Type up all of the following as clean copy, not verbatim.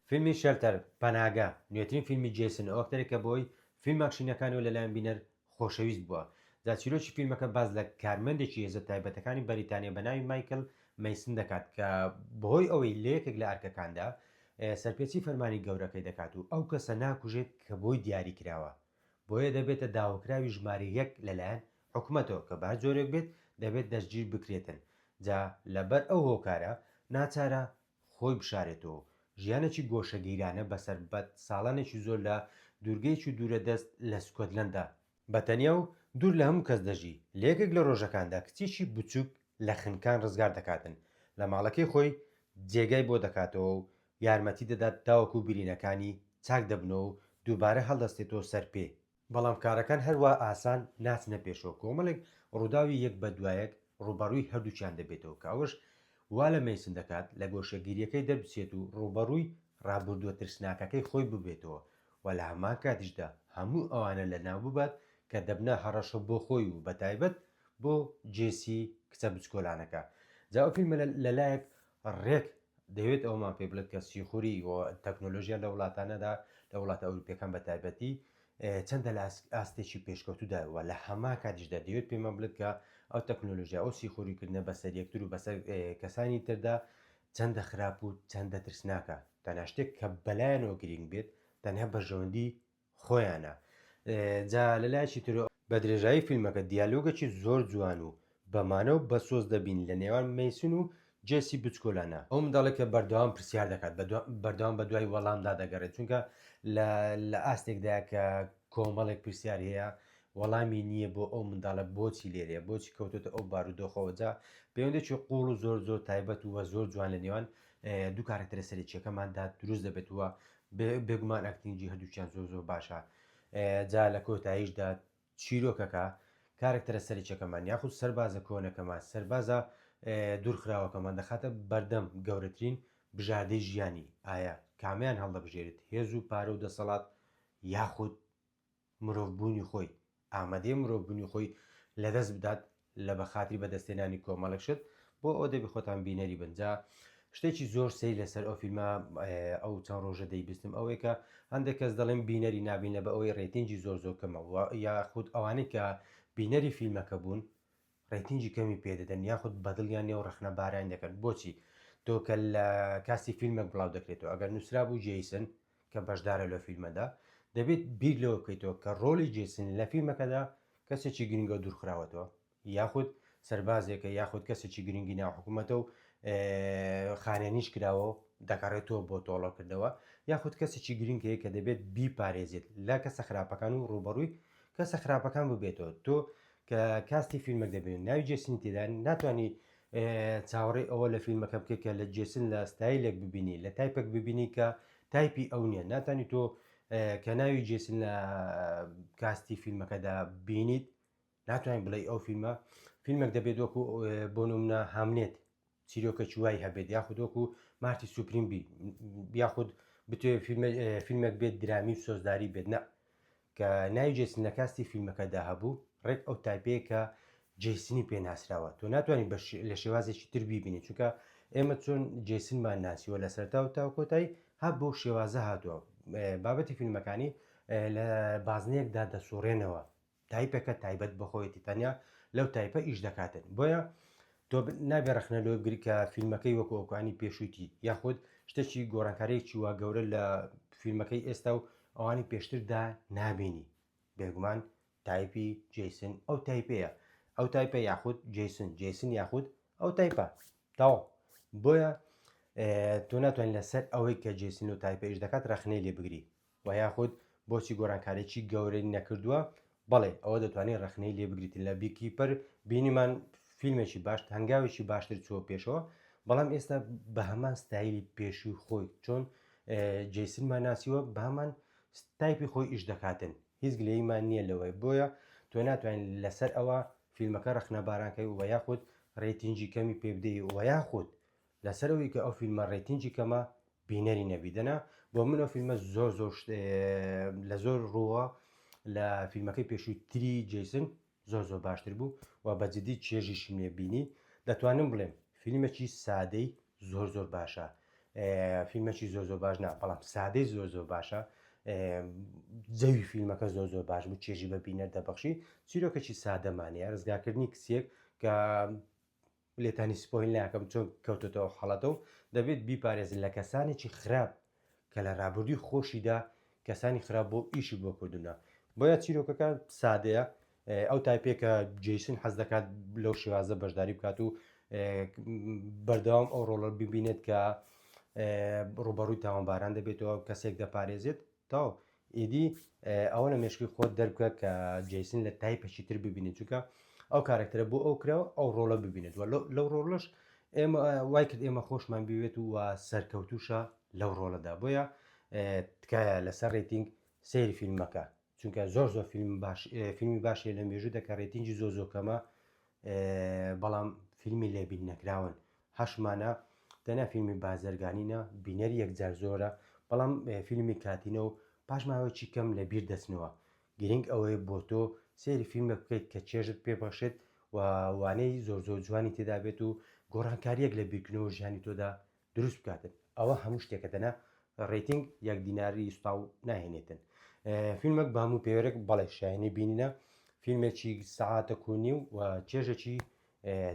فیلمی Shelter، پەناگە، نوێترین فیلمی جەیسن ئەو ئەکتەرێکە بەهۆی فیلمە ئەکشینەکانیەوە لەلایەن بینەر خۆشەویست بووە. جا چیرۆکی فیلمەکە باس لە کارمەندێکی هێزە تایبەتەکانی بەریتانیا بە ناوی مایکل مەیسن دەکات کە بەهۆی ئەوەی لە یەکێک لە ئەرکەکاندا سەرپێچی فەرمانی گەورەکەی دەکات و ئەو کەسە ناکوژێت کە بۆی دیاری کراوە بۆیە دەبێتە داواکراوی ژمارە یەک لەلایەن حکومەتەوە کە بەهەر جۆرێک بێت دەبێت دەستگیر بکرێتن جا لەبەر ئەو هۆکارە ناچارە خۆی بشارێتەوە و ژیانێکی گۆشەگیرانە بەسەر ببات، ساڵانێکی زۆر لە دوورگەیەکی دوورەدەست لە سکۆتلەندا، بە تەنیا و دوور لە هەموو کەس دەژی، لە یەکێک لە ڕۆژەکاندا کچێکی بچووک لە خنکان ڕزگار دەکاتن، لە ماڵەکەی خۆی جێگای بۆ دەکاتەوە و یارمەتی دەدات تاوەکو برینەکانی چاک دەبنەوە و دووبارە هەڵدەستێتەوە سەر پێ. بەڵام کارەکان هەروا ئاسان ناچنە پێشەوە، کۆمەڵێک ڕووداوی یەک بە دوایەک ڕووبەڕووی هەردووکیان دەبێتەوە کە ئەوەش وا لە مەیسن دەکات لە گۆشەگیرییەکەی دەربچێت و ڕووبەڕووی ڕابوردووە ترسناکەکەی خۆی ببێتەوە و لە هەمان کاتیشدا هەموو ئەوانە لەناو ببات کە دەبنە هەڕەشە بۆ خۆی و بەتایبەت بۆ جێسی کچە بچکۆلانەکە. جا ئەو فیلمە لەلایەک ڕێک دەیەوێت ئەوەمان پێ بڵێت کە سیخوری و تەکنۆلۆژیا لە وڵاتانەدا لە وڵاتە ئەوروپیەکان بە تایبەتی چەندە لە ئاستێکی پێشکەوتودا و لە هەمان کاتیشدا دەیەوێت پێمان بڵێت کە ئەو تەکنۆلۆژیا ئەو سیخوریکردنە بەسەر یەکتر و بەسەر کەسانی تردا چەندە خراپ و چەندە ترسناکە تەنها شتێک کە بەلایەنەوە گرینگ بێت تەنها بەرژەوەندی خۆیانە جا لە لایەکی ترەوە بە درێژایی فیلمەکە دیالۆگێکی زۆر جوان و بە مانا و بە سۆز دەبینین لە نێوان مەیسن و جێسی بچکۆلانە. ئەو منداڵێک کە بەردەوام پرسیار دەکات، بەردەوام بە دوای وەڵامدا دەگەڕێت، چونکە لە لە ئاستێکدایە کە کۆمەڵێک پرسیار هەیە وەڵامی نییە بۆ ئەو منداڵە بۆچی لێرەیە، بۆچی کەوتۆتە ئەو بارودۆخەوە، جا پەیوەندێکی قووڵ و زۆر زۆر تایبەت و زۆر جوان لە نێوان دوو کارەکتەرە سەرەکییەکەماندا دروست دەبێت و بێگومان acting ی هەردووکیان زۆر زۆر باشە جا لە کۆتاییشدا چیرۆکەکە کارەکتەرە سەرەکیەکەمان یاخود سەربازە کۆنەکەمان سەربازە دوورخراوەکەمان دەخاتە بەردەم گەورەترین بژاردەی ژیانی ئایا کامیان هەڵدەبژێرێت هێز و پارە و دەسەڵات یاخود مرۆڤبوونی خۆی، ئامادەیە مرۆڤبوونی خۆی لەدەست بدات لە بە خاتری بەدەستهێنانی کۆمەڵێک شت، بۆ ئەوە دەبی خۆتان بینەری بن. جا شتێکی زۆر سەیر لەسەر ئەو فیلمە ئەو چەند ڕۆژە دەیبیستم ئەوەیە کە هەندێک کەس دەڵێن بینەری نابین لە بە ئەوەی rating ی زۆر زۆر کەمە و یاخود ئەوانەی کە بینەری فیلمەکە بوون rating ی کەمی پێدەدەن یاخود بەدڵیان نیە و ڕەخنە بارانی دەکەن بۆچی تۆ کە لە cast ی فیلمێک بڵاو دەکرێتەوە ئەگەر نووسرابوو جەیسن کە بەشدارە لە فیلمەدا دەبێت بیر لەوە بکەیتەوە کە ڕۆلی جەیسن لە فیلمەکەدا کەسێکی گرنگە و دوورخراوەتەوە یاخود سەربازێکە یاخود کەسێکی گرنگی ناو حکوومەتە و خانەنیش کراوە و دەگەڕێتەوە بۆ تۆڵەکردنەوە یاخود کەسێکی گرنگ هەیە کە دەبێت بیپارێزێت لە کەسە خراپەکان و ڕووبەڕووی کەسە خراپەکان ببێتەوە تۆ کە cast ی فیلمەک دەبینن ناوی جێسنی تێدا ناتوانانی چاوەڕێی ئەوە لە فیلمەکە بکەیت کە لە جێسن لە ستایلێک ببینی لە تایپێک ببینی کە تایپی ئەو نییە ناتانی تۆ کە ناوی جێسن لە cast ی فیلمەکەدا بینیت ناتوانین بڵێ ئەو فیلمە فیلمێک دەبێت وەکو بۆ نمونە هامنێت چیرۆکەکی وای هەبێت یاخود وەکو مارتی سوپریم بی یاخود بتێ فیلمێک بێت درامی و سۆزداری بێت نە کە ناوی جەیسن لە cast ی فیلمەکەدا هەبوو ڕێک ئەو تایپەیە کە جەیسنی پێ ناسراوە تۆ ناتوانانی لە شێوازێکی تر بیبینی چونکە ئێمە چۆن جەیسنمان ناسیوە لە سەرتا و تا کۆتایی ها بۆ شێوازە هاتووە بابەتی فیلمەکانی لە بازنەیەکدا دەسوڕێنەوە تایپەکە تایبەت بەخۆیەتی تەنیا لەو تایپە ئیش دەکاتن بۆیە تۆ نابێ ڕەخنە لۆ بگری کە فیلمەکەی وەکو ئەوکانی پێشوویتی یاخود شتێکی گۆڕانکاریەکی وا گەورە لە فیلمەکەی ئێستا و ئەوانی پێشتردا نابینی بێگومان تایپی جەیسن ئەو تایپەیە ئەو تایپە یاخود جەیسن جەیسن یاخود ئەو تایپە تەواو بۆیە تۆ ناتوانین لەسەر ئەوەی کە جەیسن لەو تایپە ئیش دەکات ڕەخنەی لێ بگری و یاخود بۆچی گۆڕانکاریی گەورەی نەکردووە، بەڵێ ئەوە دەتوانین ڕەخنەی لێ بگریتن لە Beekeeper بینیمان فیلمێکی باش هەنگاوێکی باشتر چووە پێشەوە بەڵام ئێستا بە هەمان ستایلی پێشووی خۆی چۆن جەیسنمان ناسیوە بە هەمان تایپی خۆی ئیش دەکاتن هیچ گلەییمان نییە لەوەی بۆیە تۆ ناتوانین لەسەر ئەوە فیلمەکە ڕەخنەبارانکەی و یاخود rating ی کەمی پێ بدەی و یاخود لەسەر ئەوی کە ئەو فیلمە rating ی کەمە بینەری نەبی دەنا بۆ من ئەو فیلمە زۆر زۆر لە زۆر ڕووە لە فیلمەکەی پێشووی تری جەیسن زۆر زۆر باشتر بوو و بە جدی چێژیشم لێ بینی دەتوانم بڵێم فیلمێکی سادەی زۆر زۆر باشە. فیلمەکی زۆر زۆر باش نا بەڵام سادەی زۆر زۆر باشە جەوی فیلمەکە زۆر زۆر باش بوو چێژی بە بینەر دەبەخشی چیرۆکێکی سادەمانەیە ڕزگارکردنی کچێک کە لێتانی spoil ناکەم چۆن کەوتۆتەوە حاڵەتە و دەبێت بیپارێزن لە کەسانێکی خراپ کە لە ڕابردووی خۆشیدا کەسانی خراپ بۆ ئیشی بۆ کردوونە بۆیە چیرۆکەکە سادەیە ئەو تایپێک کە جیسن حەز دەکات لەو شێوازە بەشداری بکات و بەردەوام ئەو ڕۆڵە ببینێت کە ڕوبەڕووی تاوانباران دەبێتەوە کەسێک دەپارێزێت تاو ئیدی ئەوە لە مێشکی خۆت دەربکە کە جیسن لە تایپەکی تر ببینێت چونکە ئەو کارکتەرە بۆ ئەو کرا ئەو ڕۆڵە ببینێت و لەو ڕۆڵەش ئێمە وای کرد ئێمە خۆشمان بوێت و سەرکەوتوشە لەو ڕۆڵەدا بۆیە تکایە لەسەر rating سەیری فیلمەکە چونکە زۆر زۆر فیلم باش فیلمی باشێ لە مێژوو دەکە rating ی زۆر زۆر کەمە بەڵام فیلمی لێبین نەکراون هەشمانە تەنیا فیلمی بازرگانینە بینەری یەکجار زۆرە بەڵام فیلمی کاتینە و پاش ماوەیەکی کەم لە بیر دەچنەوە گرنگ ئەوەیە بۆ تۆ سەیری فیلمێک بکەیت کە چێژت پێ بەخشێت و وانەی زۆر زۆر جوانی تێدا بێت و گۆڕانکاریەک لە بیرکردنەوە ژیانی تۆدا دروست بکاتن ئەوە هەموو شتێکە دەنا rating یەک دیناری سوتاو ناهێنێتن فیلمێک بە هەموو پێوەرێک بەڵێ شایەنی بینینە فیلمێکی سەعاتە کونی و چێژێکی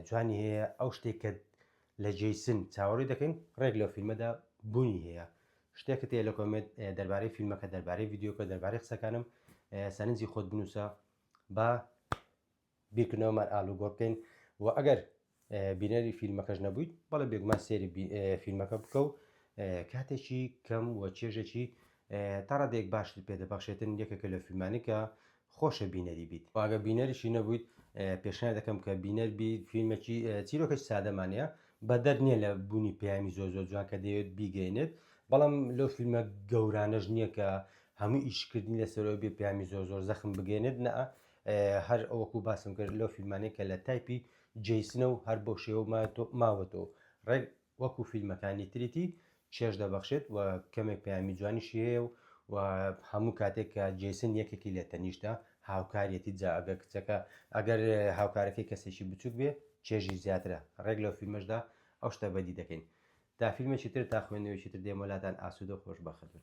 جوانی هەیە ئەو شتێک کە لە جیسن چاوەڕێ دەکەین ڕێک لەو فیلمەدا بوونی هەیە شتێکت هەیە لە comment دەربارەی فیلمەکە دەربارەی ڤیدیۆکە دەربارەی قسەکانم سەرنجی خۆت بنووسە با بیرکردنەوەمان ئالوگۆڕ بکەین و ئەگەر بینەری فیلمەکەش نەبوویت بەڵێ بێگومان سێری فیلمەکە بکە و کاتێکی کەم و چێژێکی تا ڕادەیەک باشتر پێدەبەخشێتن یەکێکە لە فیلمانی کە خۆشە بینەری بیت واگە بینەریشی نەبوویت پێشنیار دەکەم کە بینەر بی فیلمێکی چیرۆکێکی سادەمانەیە بەدەر نییە لە بوونی پەیامی زۆر زۆر جوان کە دەیەوێت بیگەینێت بەڵام لەو فیلمە گەورانەش نییە کە هەموو ئیشکردنی لەسەرەوە بێ پەیامی زۆر زۆر زەخم بگەێنێت نە هەر ئەوەکو باسم کرد لەو فیلمانەی کە لە تایپی جەیسنە و هەر بەو شێوە ماوەتەوە ڕێک وەکو فیلمەکانی تریتی چێژ دەبەخشێت و کەمێک پەیامی جوانیشی هەیە و و هەموو کاتێک کە جەیسن یەکێکی لە تەنیشتە هاوکاریەتی جا ئەگەر کچەکە ئەگەر هاوکارەکەی کەسێکی بچوک بێ چێژی زیاترە ڕێک لەو فیلمەشدا ئەو شتە بەدی دەکەین تا فیلمێکی تر تا خوێندنەوەیەکی تر دێمەوە لاتان ئاسوودە و خۆشبەخت بن.